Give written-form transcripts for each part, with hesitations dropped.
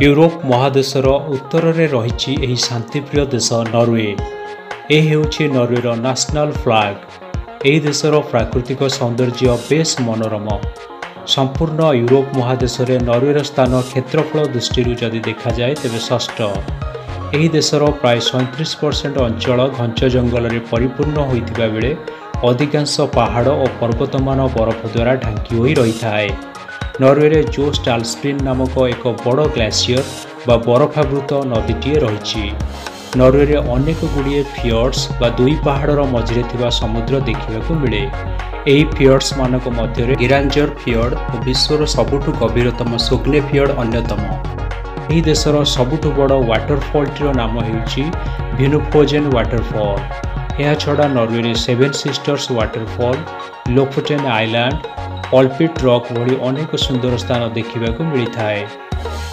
Europe ମହାଦେଶର ଉତ୍ତରରେ ରହିଛି ଏହି ଶାନ୍ତିପ୍ରିୟ ଦେଶ ନରୱେ। ଏ ହେଉଛି ନରୱେର ନ୍ୟାସନାଲ୍ ଫ୍ଲାଗ। ଏହି ଦେଶର ପ୍ରାକୃତିକ ସୌନ୍ଦର୍ଯ୍ୟ ବେଶ୍ ମନୋରମ। ସମ୍ପୂର୍ଣ୍ଣ ୟୁରୋପ ମହାଦେଶରେ ନରୱେର ସ୍ଥାନ କ୍ଷେତ୍ରଫଳ ଦୃଷ୍ଟିରୁ ଯଦି ଦେଖାଯାଏ, ତେବେ ଷଷ୍ଠ। ଏହି ଦେଶର ପ୍ରାୟ 37% ଅଞ୍ଚଳ ଘଞ୍ଚ ଜଙ୍ଗଲରେ ପରିପୂର୍ଣ୍ଣ ହୋଇଥିବା ବେଳେ ଅଧିକାଂଶ ପାହାଡ଼ ଓ ପର୍ବତମାନ ବରଫ ଦ୍ୱାରା ଢାଙ୍କି ହୋଇ ରହିଥାଏ। ନରୱେରେ ଜୋଷ୍ଟାଲସ୍ପ୍ରିନ୍ ନାମକ ଏକ ବଡ଼ ଗ୍ଲାସିୟର ବା ବରଫାବୃତ ନଦୀଟିଏ ରହିଛି। ନରୱେରେ ଅନେକ ଗୁଡ଼ିଏ ଫିୟର୍ଡସ୍ ବା ଦୁଇ ପାହାଡ଼ର ମଝିରେ ଥିବା ସମୁଦ୍ର ଦେଖିବାକୁ ମିଳେ। ଏହି ଫିୟର୍ଡସ୍ମାନଙ୍କ ମଧ୍ୟରେ ଗିରାଞ୍ଜର ଫିୟର୍ଡ ଓ ବିଶ୍ୱର ସବୁଠୁ ଗଭୀରତମ ସୋଗ୍ନେ ଫିୟର୍ଡ ଅନ୍ୟତମ। ଏହି ଦେଶର ସବୁଠୁ ବଡ଼ ୱାଟରଫଲ୍ଟିର ନାମ ହେଉଛି ଭିନୁଫୋଜେନ୍ ୱାଟରଫଲ୍। ଏହାଛଡ଼ା ନରୱେରେ seven sisters waterfall, Lofoten island, Pulpit rock ଭଳି ଅନେକ ସୁନ୍ଦର ସ୍ଥାନ ଦେଖିବାକୁ ମିଳିଥାଏ।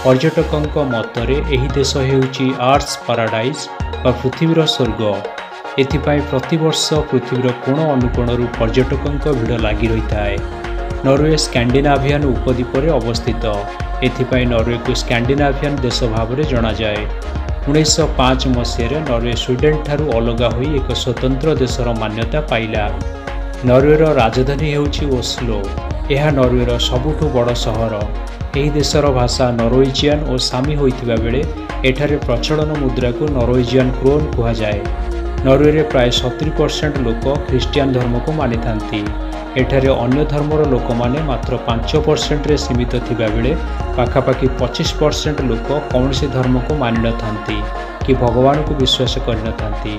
ପର୍ଯ୍ୟଟକଙ୍କ ମତରେ ଏହି ଦେଶ ହେଉଛି ଆର୍ଥସ୍ ପାରାଡାଇଜ୍ ବା ପୃଥିବୀର ସ୍ୱର୍ଗ। ଏଥିପାଇଁ ପ୍ରତିବର୍ଷ ପୃଥିବୀର କୋଣ ଅନୁକୋଣରୁ ପର୍ଯ୍ୟଟକଙ୍କ ଭିଡ଼ ଲାଗି ରହିଥାଏ। ନରୱେ ସ୍କାଣ୍ଡିନାଭିଆନ୍ ଉପଦ୍ୱୀପରେ ଅବସ୍ଥିତ। ଏଥିପାଇଁ ନରୱେକୁ ସ୍କାଣ୍ଡିନାଭିଆନ୍ ଦେଶ ଭାବରେ ଜଣାଯାଏ। 1905 ମସିହାରେ ନରୱେ ସ୍ୱିଡେନଠାରୁ ଅଲଗା ହୋଇ ଏକ ସ୍ୱତନ୍ତ୍ର ଦେଶର ମାନ୍ୟତା ପାଇଲା। ନରୱେର ରାଜଧାନୀ ହେଉଛି ଓସ୍ଲୋ। ଏହା ନରୱେର ସବୁଠୁ ବଡ଼ ସହର। ଏହି ଦେଶର ଭାଷା ନରୱେଜିଆନ୍ ଓ ସାମି ହୋଇଥିବା ବେଳେ ଏଠାରେ ପ୍ରଚଳନ ମୁଦ୍ରାକୁ ନରୱେଜିଆନ୍ କ୍ରୋନ୍ କୁହାଯାଏ। ନରୱେରେ ପ୍ରାୟ 70% ଲୋକ ଖ୍ରୀଷ୍ଟିଆନ ଧର୍ମକୁ ମାନିଥାନ୍ତି। ଏଠାରେ ଅନ୍ୟ ଧର୍ମର ଲୋକମାନେ ମାତ୍ର 5%ରେ ସୀମିତ ଥିବାବେଳେ ପାଖାପାଖି 25% ଲୋକ କୌଣସି ଧର୍ମକୁ ମାନିନଥାନ୍ତି କି ଭଗବାନଙ୍କୁ ବିଶ୍ୱାସ କରିନଥାନ୍ତି।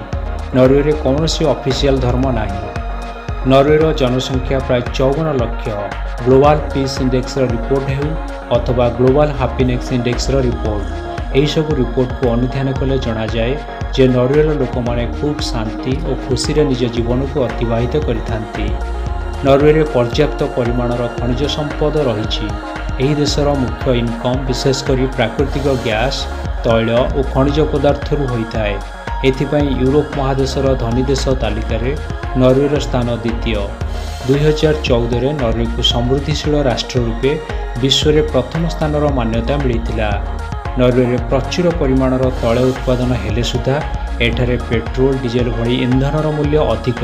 ନରୱେରେ କୌଣସି ଅଫିସିଆଲ ଧର୍ମ ନାହିଁ। ନରୱେର ଜନସଂଖ୍ୟା ପ୍ରାୟ 54 ଲକ୍ଷ। ଗ୍ଲୋବାଲ ପିସ୍ ଇଣ୍ଡେକ୍ସର ରିପୋର୍ଟ ହେଉ ଅଥବା ଗ୍ଲୋବାଲ ହାପିନେସ୍ ଇଣ୍ଡେକ୍ସର ରିପୋର୍ଟ, ଏହିସବୁ ରିପୋର୍ଟକୁ ଅନୁଧ୍ୟାନ କଲେ ଜଣାଯାଏ ଯେ ନରୱେର ଲୋକମାନେ ଖୁବ୍ ଶାନ୍ତି ଓ ଖୁସିରେ ନିଜ ଜୀବନକୁ ଅତିବାହିତ କରିଥାନ୍ତି। ନରୱେରେ ପର୍ଯ୍ୟାପ୍ତ ପରିମାଣର ଖଣିଜ ସମ୍ପଦ ରହିଛି। ଏହି ଦେଶର ମୁଖ୍ୟ ଇନକମ୍ ବିଶେଷ କରି ପ୍ରାକୃତିକ ଗ୍ୟାସ୍, ତୈଳ ଓ ଖଣିଜ ପଦାର୍ଥରୁ ହୋଇଥାଏ। ଏଥିପାଇଁ ୟୁରୋପ ମହାଦେଶର ଧନୀ ଦେଶ ତାଲିକାରେ ନରୱେର ସ୍ଥାନ ଦ୍ୱିତୀୟ। 2014ରେ ନରୱେକୁ ସମୃଦ୍ଧିଶୀଳ ରାଷ୍ଟ୍ର ରୂପେ ବିଶ୍ୱରେ ପ୍ରଥମ ସ୍ଥାନର ମାନ୍ୟତା ମିଳିଥିଲା। ନରୱେରେ ପ୍ରଚୁର ପରିମାଣର ତୈଳ ଉତ୍ପାଦନ ହେଲେ ସୁଦ୍ଧା ଏଠାରେ ପେଟ୍ରୋଲ, ଡିଜେଲ ଭଳି ଇନ୍ଧନର ମୂଲ୍ୟ ଅଧିକ।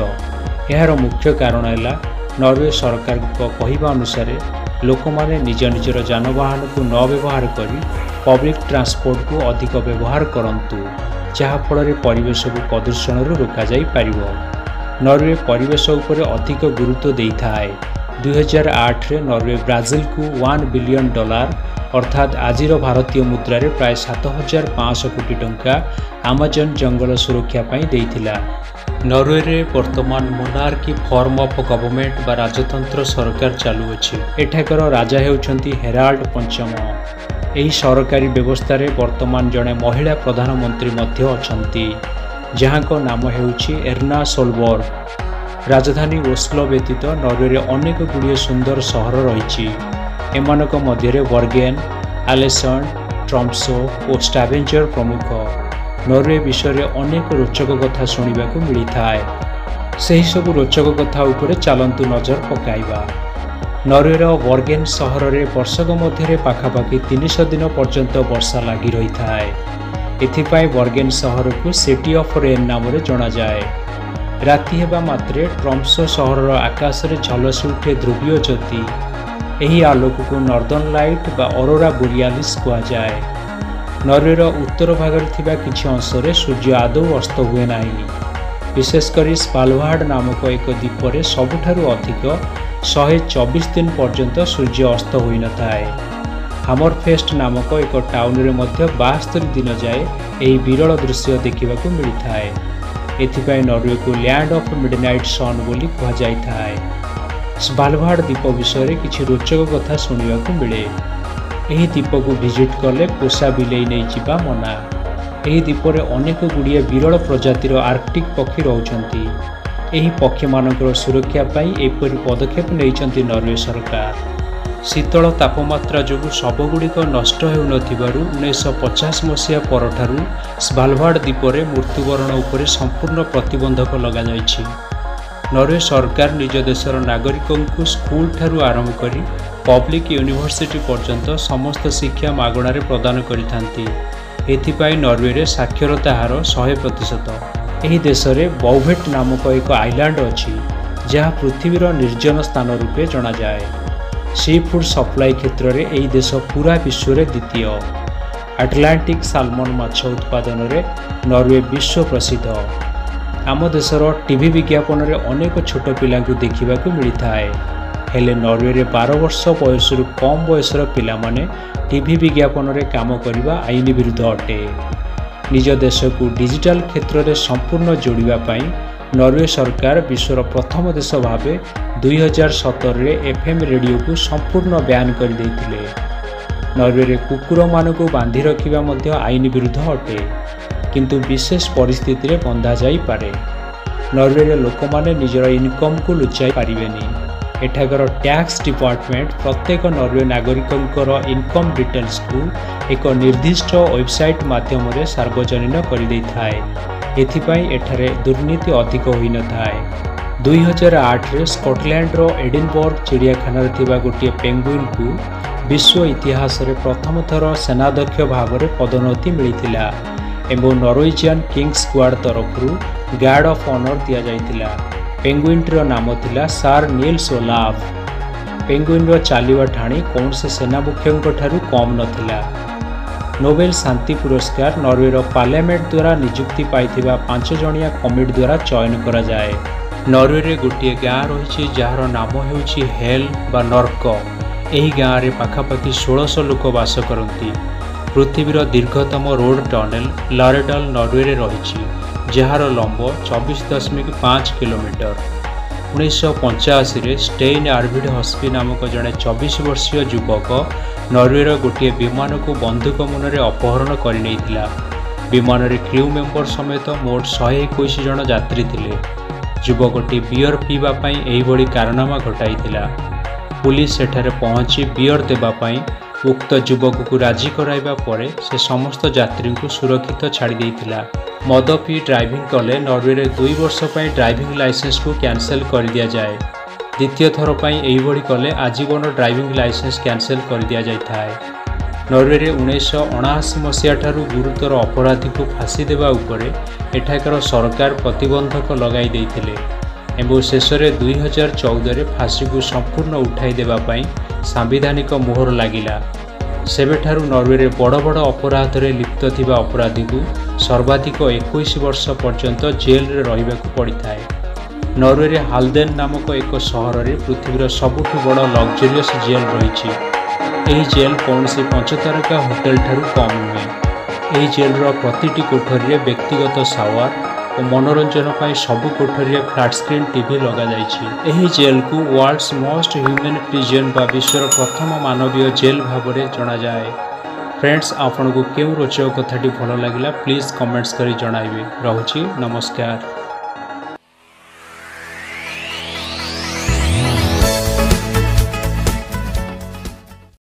ଏହାର ମୁଖ୍ୟ କାରଣ ହେଲା, ନରୱେ ସରକାରଙ୍କ କହିବା ଅନୁସାରେ ଲୋକମାନେ ନିଜ ନିଜର ଯାନବାହନକୁ ନ ବ୍ୟବହାର କରି ପବ୍ଲିକ ଟ୍ରାନ୍ସପୋର୍ଟକୁ ଅଧିକ ବ୍ୟବହାର କରନ୍ତୁ, ଯାହାଫଳରେ ପରିବେଶକୁ ପ୍ରଦୂଷଣରୁ ରୋକାଯାଇପାରିବ। ନରୱେ ପରିବେଶ ଉପରେ ଅଧିକ ଗୁରୁତ୍ୱ ଦେଇଥାଏ। 2008ରେ ନରୱେ ବ୍ରାଜିଲକୁ 1 ବିଲିୟନ ଡଲାର, ଅର୍ଥାତ୍ ଆଜିର ଭାରତୀୟ ମୁଦ୍ରାରେ ପ୍ରାୟ 7500 କୋଟି ଟଙ୍କା ଆମାଜନ ଜଙ୍ଗଲ ସୁରକ୍ଷା ପାଇଁ ଦେଇଥିଲା। ନରୱେରେ ବର୍ତ୍ତମାନ ମୋନାର୍କି ଫର୍ମ ଅଫ୍ ଗଭର୍ଣ୍ଣମେଣ୍ଟ ବା ରାଜତନ୍ତ୍ର ସରକାର ଚାଲୁଅଛି। ଏଠାକାର ରାଜା ହେଉଛନ୍ତି ହେରାଲ୍ଡ ପଞ୍ଚମ। ଏହି ସରକାରୀ ବ୍ୟବସ୍ଥାରେ ବର୍ତ୍ତମାନ ଜଣେ ମହିଳା ପ୍ରଧାନମନ୍ତ୍ରୀ ମଧ୍ୟ ଅଛନ୍ତି, ଯାହାଙ୍କ ନାମ ହେଉଛି ଏର୍ନା ସୋଲବର୍ଗ। ରାଜଧାନୀ ଓସ୍ଲୋ ବ୍ୟତୀତ ନରୱେରେ ଅନେକ ଗୁଡ଼ିଏ ସୁନ୍ଦର ସହର ରହିଛି। ଏମାନଙ୍କ ମଧ୍ୟରେ ବର୍ଗେନ୍, ଆଲେସଣ୍ଡ, ଟ୍ରମ୍ସୋ ଓ ଷ୍ଟାଭେଞ୍ଜର ପ୍ରମୁଖ। ନରୱେ ବିଷୟରେ ଅନେକ ରୋଚକ କଥା ଶୁଣିବାକୁ ମିଳିଥାଏ। ସେହିସବୁ ରୋଚକ କଥା ଉପରେ ଚାଲନ୍ତୁ ନଜର ପକାଇବା। ନରୱେର ବର୍ଗେନ୍ ସହରରେ ବର୍ଷକ ମଧ୍ୟରେ ପାଖାପାଖି 300 ଦିନ ପର୍ଯ୍ୟନ୍ତ ବର୍ଷା ଲାଗି ରହିଥାଏ। ଏଥିପାଇଁ ବର୍ଗେନ୍ ସହରକୁ ସିଟି ଅଫ୍ ରେନ୍ ନାମରେ ଜଣାଯାଏ। ରାତି ହେବା ମାତ୍ରେ ଟ୍ରମ୍ସୋ ସହରର ଆକାଶରେ ଝଲସି ଉଠେ ଧ୍ରୁବୀୟ ଜ୍ୟୋତି। ଏହି ଆଲୋକକୁ ନର୍ଦର୍ନ ଲାଇଟ୍ ବା ଅରୋରା ବୋରିଆଲିସ୍ କୁହାଯାଏ। ନରୱେର ଉତ୍ତର ଭାଗରେ ଥିବା କିଛି ଅଂଶରେ ସୂର୍ଯ୍ୟ ଆଦୌ ଅସ୍ତ ହୁଏ ନାହିଁ। ବିଶେଷ କରି ସ୍ଭାଲବାର୍ଡ ନାମକ ଏକ ଦ୍ୱୀପରେ ସବୁଠାରୁ ଅଧିକ 124 ଦିନ ପର୍ଯ୍ୟନ୍ତ ସୂର୍ଯ୍ୟ ଅସ୍ତ ହୋଇନଥାଏ। ହାମରଫେଷ୍ଟ ନାମକ ଏକ ଟାଉନରେ ମଧ୍ୟ 72 ଦିନ ଯାଏ ଏହି ବିରଳ ଦୃଶ୍ୟ ଦେଖିବାକୁ ମିଳିଥାଏ। ଏଥିପାଇଁ ନରୱେକୁ ଲ୍ୟାଣ୍ଡ ଅଫ୍ ମିଡନାଇଟ୍ ସନ୍ ବୋଲି କୁହାଯାଇଥାଏ। ସ୍ଭାଲବାର୍ଡ ଦ୍ୱୀପ ବିଷୟରେ କିଛି ରୋଚକ କଥା ଶୁଣିବାକୁ ମିଳେ। ଏହି ଦ୍ୱୀପକୁ ଭିଜିଟ୍ କଲେ ପୋଷା ବିଲେଇ ନେଇ ଯିବା ମନା। ଏହି ଦ୍ୱୀପରେ ଅନେକ ଗୁଡ଼ିଏ ବିରଳ ପ୍ରଜାତିର ଆର୍କଟିକ୍ ପକ୍ଷୀ ରହୁଛନ୍ତି। ଏହି ପକ୍ଷୀମାନଙ୍କର ସୁରକ୍ଷା ପାଇଁ ଏପରି ପଦକ୍ଷେପ ନେଇଛନ୍ତି ନରୱେ ସରକାର। ଶୀତଳ ତାପମାତ୍ରା ଯୋଗୁଁ ଶବଗୁଡ଼ିକ ନଷ୍ଟ ହେଉନଥିବାରୁ 1950 ମସିହା ପରଠାରୁ ସ୍ଭାଲବାର୍ଡ ଦ୍ୱୀପରେ ମୃତ୍ୟୁବରଣ ଉପରେ ସମ୍ପୂର୍ଣ୍ଣ ପ୍ରତିବନ୍ଧକ ଲଗାଯାଇଛି। ନରୱେ ସରକାର ନିଜ ଦେଶର ନାଗରିକଙ୍କୁ ସ୍କୁଲଠାରୁ ଆରମ୍ଭ କରି ପବ୍ଲିକ୍ ୟୁନିଭର୍ସିଟି ପର୍ଯ୍ୟନ୍ତ ସମସ୍ତ ଶିକ୍ଷା ମାଗଣାରେ ପ୍ରଦାନ କରିଥାନ୍ତି। ଏଥିପାଇଁ ନରୱେରେ ସାକ୍ଷରତା ହାର 100%। ଏହି ଦେଶରେ ବୌଭେଟ୍ ନାମକ ଏକ ଆଇଲ୍ୟାଣ୍ଡ ଅଛି, ଯାହା ପୃଥିବୀର ନିର୍ଜନ ସ୍ଥାନ ରୂପେ ଜଣାଯାଏ। ସି ଫୁଡ୍ ସପ୍ଲାଇ କ୍ଷେତ୍ରରେ ଏହି ଦେଶ ପୁରା ବିଶ୍ୱରେ ଦ୍ୱିତୀୟ। ଆଟଲାଣ୍ଟିକ୍ ସାଲମନ୍ ମାଛ ଉତ୍ପାଦନରେ ନରୱେ ବିଶ୍ୱ ପ୍ରସିଦ୍ଧ। ଆମ ଦେଶର ଟିଭି ବିଜ୍ଞାପନରେ ଅନେକ ଛୋଟ ପିଲାଙ୍କୁ ଦେଖିବାକୁ ମିଳିଥାଏ। ହେଲେ ନରୱେରେ 12 ବର୍ଷ ବୟସରୁ କମ୍ ବୟସର ପିଲାମାନେ ଟିଭି ବିଜ୍ଞାପନରେ କାମ କରିବା ଆଇନ ବିରୁଦ୍ଧ ଅଟେ। ନିଜ ଦେଶକୁ ଡିଜିଟାଲ କ୍ଷେତ୍ରରେ ସମ୍ପୂର୍ଣ୍ଣ ଯୋଡ଼ିବା ପାଇଁ ନରୱେ ସରକାର ବିଶ୍ୱର ପ୍ରଥମ ଦେଶ ଭାବେ 2017ରେ ଏଫ୍ଏମ୍ ରେଡ଼ିଓକୁ ସମ୍ପୂର୍ଣ୍ଣ ବ୍ୟାନ୍ କରିଦେଇଥିଲେ। ନରୱେରେ କୁକୁରମାନଙ୍କୁ ବାନ୍ଧି ରଖିବା ମଧ୍ୟ ଆଇନ ବିରୁଦ୍ଧ ଅଟେ, କିନ୍ତୁ ବିଶେଷ ପରିସ୍ଥିତିରେ ବନ୍ଧାଯାଇପାରେ। ନରୱେରେ ଲୋକମାନେ ନିଜର ଇନକମ୍କୁ ଲୁଚାଇ ପାରିବେନି। ଏଠାକାର ଟ୍ୟାକ୍ସ ଡିପାର୍ଟମେଣ୍ଟ ପ୍ରତ୍ୟେକ ନରୱେ ନାଗରିକଙ୍କର ଇନକମ୍ ଡିଟେଲ୍ସକୁ ଏକ ନିର୍ଦ୍ଦିଷ୍ଟ ୱେବସାଇଟ୍ ମାଧ୍ୟମରେ ସାର୍ବଜନୀନ କରିଦେଇଥାଏ। ଏଥିପାଇଁ ଏଠାରେ ଦୁର୍ନୀତି ଅଧିକ ହୋଇନଥାଏ। 2008ରେ ସ୍କଟଲ୍ୟାଣ୍ଡର ଏଡିନବର୍ଗ ଚିଡ଼ିଆଖାନାରେ ଥିବା ଗୋଟିଏ ପେଙ୍ଗୁଇନ୍କୁ ବିଶ୍ୱ ଇତିହାସରେ ପ୍ରଥମ ଥର ସେନାଧ୍ୟକ୍ଷ ଭାବରେ ପଦୋନ୍ନତି ମିଳିଥିଲା ଏବଂ ନରୱେଜିଆନ୍ କିଙ୍ଗସ୍ ଗାର୍ଡ ତରଫରୁ ଗାର୍ଡ ଅଫ୍ ଅନର୍ ଦିଆଯାଇଥିଲା। ପେଙ୍ଗୁଇନ୍ଟିର ନାମ ଥିଲା ସାର୍ ନିଲ୍ସ ଓଲାଫ୍। ପେଙ୍ଗୁଇନ୍ର ଚାଲିବା ଠାଣି କୌଣସି ସେନା ମୁଖ୍ୟଙ୍କ ଠାରୁ କମ୍ ନଥିଲା। ନୋବେଲ ଶାନ୍ତି ପୁରସ୍କାର ନରୱେର ପାର୍ଲାମେଣ୍ଟ ଦ୍ୱାରା ନିଯୁକ୍ତି ପାଇଥିବା 5 ଜଣିଆ କମିଟି ଦ୍ୱାରା ଚୟନ କରାଯାଏ। ନରୱେରେ ଗୋଟିଏ ଗାଁ ରହିଛି, ଯାହାର ନାମ ହେଉଛି ହେଲ୍ ବା ନର୍କ। ଏହି ଗାଁରେ ପାଖାପାଖି 1600 ଲୋକ ବାସ କରନ୍ତି। ପୃଥିବୀର ଦୀର୍ଘତମ ରୋଡ୍ ଟନେଲ ଲରେଡଲ୍ ନରୱେରେ ରହିଛି, ଯାହାର ଲମ୍ବ 24.5 କିଲୋମିଟର। 1985ରେ ଷ୍ଟେଇନ୍ ଆର୍ଭିଡ୍ ହସ୍ପି ନାମକ ଜଣେ 24 ବର୍ଷୀୟ ଯୁବକ ନରୱେର ଗୋଟିଏ ବିମାନକୁ ବନ୍ଧୁକ ମୁନରେ ଅପହରଣ କରିନେଇଥିଲା। ବିମାନରେ କ୍ରିଉ ମେମ୍ବର ସମେତ ମୋଟ 121 ଜଣ ଯାତ୍ରୀ ଥିଲେ। ଯୁବକଟି ବିୟର ପିଇବା ପାଇଁ ଏହିଭଳି କାରନାମା ଘଟାଇଥିଲା। ପୁଲିସ ସେଠାରେ ପହଞ୍ଚି ବିୟର ଦେବା ପାଇଁ ଉକ୍ତ ଯୁବକକୁ ରାଜି କରାଇବା ପରେ ସେ ସମସ୍ତ ଯାତ୍ରୀଙ୍କୁ ସୁରକ୍ଷିତ ଛାଡ଼ି ଦେଇଥିଲା। ମଦ ପିଇ ଡ୍ରାଇଭିଂ କଲେ ନରୱେରେ 2 ବର୍ଷ ପାଇଁ ଡ୍ରାଇଭିଂ ଲାଇସେନ୍ସକୁ କ୍ୟାନସେଲ୍ କରିଦିଆଯାଏ। ଦ୍ୱିତୀୟ ଥର ପାଇଁ ଏହିଭଳି କଲେ ଆଜୀବନ ଡ୍ରାଇଭିଂ ଲାଇସେନ୍ସ କ୍ୟାନସେଲ୍ କରିଦିଆଯାଇଥାଏ। ନରୱେରେ 1979 ମସିହାଠାରୁ ଗୁରୁତର ଅପରାଧୀକୁ ଫାଶୀ ଦେବା ଉପରେ ଏଠାକାର ସରକାର ପ୍ରତିବନ୍ଧକ ଲଗାଇ ଦେଇଥିଲେ ଏବଂ ଶେଷରେ 2014ରେ ଫାଶୀକୁ ସମ୍ପୂର୍ଣ୍ଣ ଉଠାଇ ଦେବା ପାଇଁ ସାମ୍ବିଧାନିକ ମୋହର ଲାଗିଲା। ସେବେଠାରୁ ନରୱେରେ ବଡ଼ ବଡ଼ ଅପରାଧରେ ଲିପ୍ତ ଥିବା ଅପରାଧୀକୁ ସର୍ବାଧିକ 21 ବର୍ଷ ପର୍ଯ୍ୟନ୍ତ ଜେଲରେ ରହିବାକୁ ପଡ଼ିଥାଏ। ନରୱେରେ ହାଲଦେନ୍ ନାମକ ଏକ ସହରରେ ପୃଥିବୀର ସବୁଠୁ ବଡ଼ ଲକ୍ଜରିୟସ୍ ଜେଲ୍ ରହିଛି। ଏହି ଜେଲ୍ କୌଣସି ପଞ୍ଚତାରକା ହୋଟେଲଠାରୁ କମ୍ ନୁହେଁ। ଏହି ଜେଲ୍ର ପ୍ରତିଟି କୋଠରୀରେ ବ୍ୟକ୍ତିଗତ ସାୱାର ଓ ମନୋରଞ୍ଜନ ପାଇଁ ସବୁ କୋଠରୀରେ ଫ୍ଲାଟ୍ ସ୍କ୍ରିନ୍ ଟିଭି ଲଗାଯାଇଛି। ଏହି ଜେଲ୍କୁ ୱାର୍ଲଡସ୍ ମୋଷ୍ଟ ହ୍ୟୁମାନ୍ ପ୍ରିଜନ୍ ବା ବିଶ୍ୱର ପ୍ରଥମ ମାନବୀୟ ଜେଲ୍ ଭାବରେ ଜଣାଯାଏ। ଫ୍ରେଣ୍ଡସ୍, ଆପଣଙ୍କୁ କେଉଁ ରୋଚକ କଥାଟି ଭଲ ଲାଗିଲା ପ୍ଲିଜ୍ କମେଣ୍ଟସ୍ କରି ଜଣାଇବେ। ରହୁଛି, ନମସ୍କାର।